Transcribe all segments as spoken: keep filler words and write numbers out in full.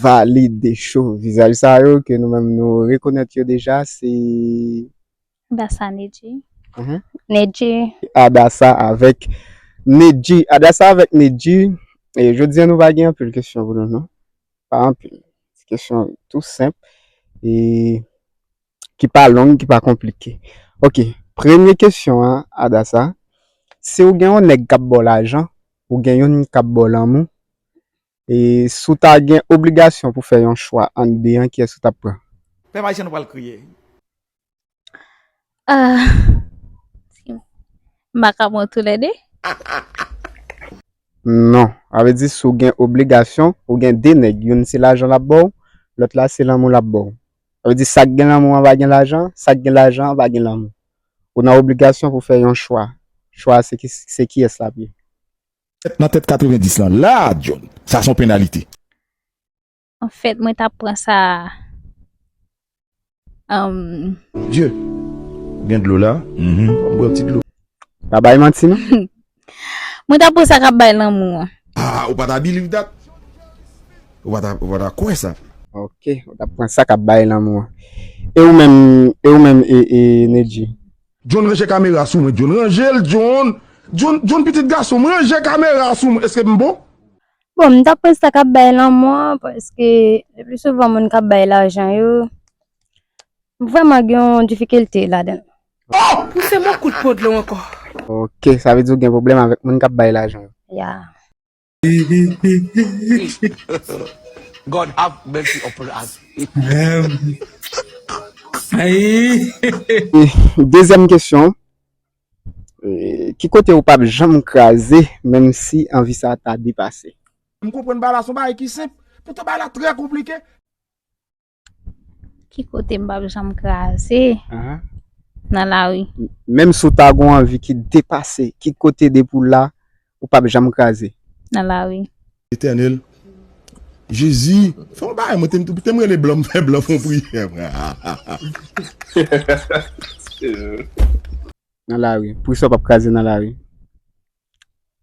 Valide cho. Vizaj sa yo ke nou menm nou rekonèt yo deja, se Adassa Nedji. Mhm. Nedji. Adassa avèk Nedji. Adassa avèk Nedji. E jodi a nou pa gen anpil kesyon pou nou, non. Pa anpil. Ti kesyon tou senp. E ki pa long, ki pa konplike. Ok, premye kesyon an, Adassa, si w gen yon nèg k ap ba w lajan, ou gen youn k ap ba w lanmou, e si w ta gen obligasyon pou fè yon chwa ant de an, kiyès ou t ap pran? Pèp ayisyen nou pral kriye. Ah, m pa ka pran toulède. Non, sa vle di si w gen obligasyon, ou gen de nèg, youn se lajan l ap ba w, lòt la se lanmou l ap ba w. Sa vle di sa k gen lanmou an pa gen lajan, sa k gen lajan an pa gen lanmou. Ou nan obligasyon pou fè yon chwa. Chwa a se ki, se kiyès l ap ye. Nan tèt katrevendis lan la, John, sa se yon penalite. Anfèt, mwen t ap pran sa. Dye, gen dlo la? Mhm. Ban m bwè yon ti dlo. Pa bay manti, non? Mwen t ap pran sa k ap bay lanmou an. Ah, ou pa ta believe that? Ou pa ta, ou pa ta kwè sa? Ok, ou t ap pran sa k ap bay lanmou an. E ou menm, e ou menm, e, e, Nedji? John, ranje kamera sou mwen, John. Ranje l, John. John, John, pitit gason m, ranje kamera sou mwen. Èske m bon? Bon, m t ap pran sa k ap bay lanmou an, paske le pli souvan moun k ap bay lajan yo, m vrèman gen yon difikilte ladan l. Oh! Ou se mwen kout po dlo ankò. Ok, sa vle di w gen pwoblèm avèk moun k ap bay lajan yo. Ya. God have mercy upon us. Dezyèm kesyon. E, ki kote ou p ap janm kraze, menm si anvi sa ta depase? M konprann bagay la se yon bagay ki senp, poutan bagay la trè konplike. Ki kote m p ap janm kraze? Aha. Nan lari. Menm si w ta gen yon anvi ki depase, ki kote depi w la, ou p ap janm kraze? Nan lari. Etènèl, Jezi, fè yon bagay, mwen te, te m rele blan, m fè blan fè yon priyè, frè. Nan lari. Poukisa w p ap kraze nan lari?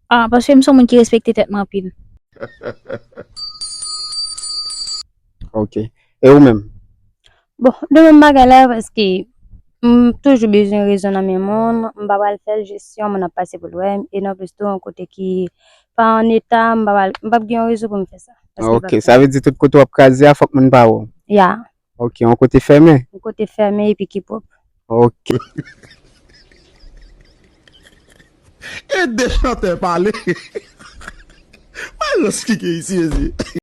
Ah, paske m se yon moun ki respekte tèt mwen anpil. Ok. E ou menm? Bon, de menm bagay la, paske m toujou bezwen rezon nan men moun, m pa pral fè l jis si yon moun ap pase pou l wè m, e non plis tou yon kote ki pa an eta, m pa pral, m p ap gen yon rezon pou m fè sa. Paske l p ap Ok, sa vle di tout kote w ap kraze a, fòk moun pa wè w? Ya. Ok, yon kote fèmen? Yon kote fèmen epi ki pwòp. Ok. E de chantè pale. Mwen rans kike isi, isi.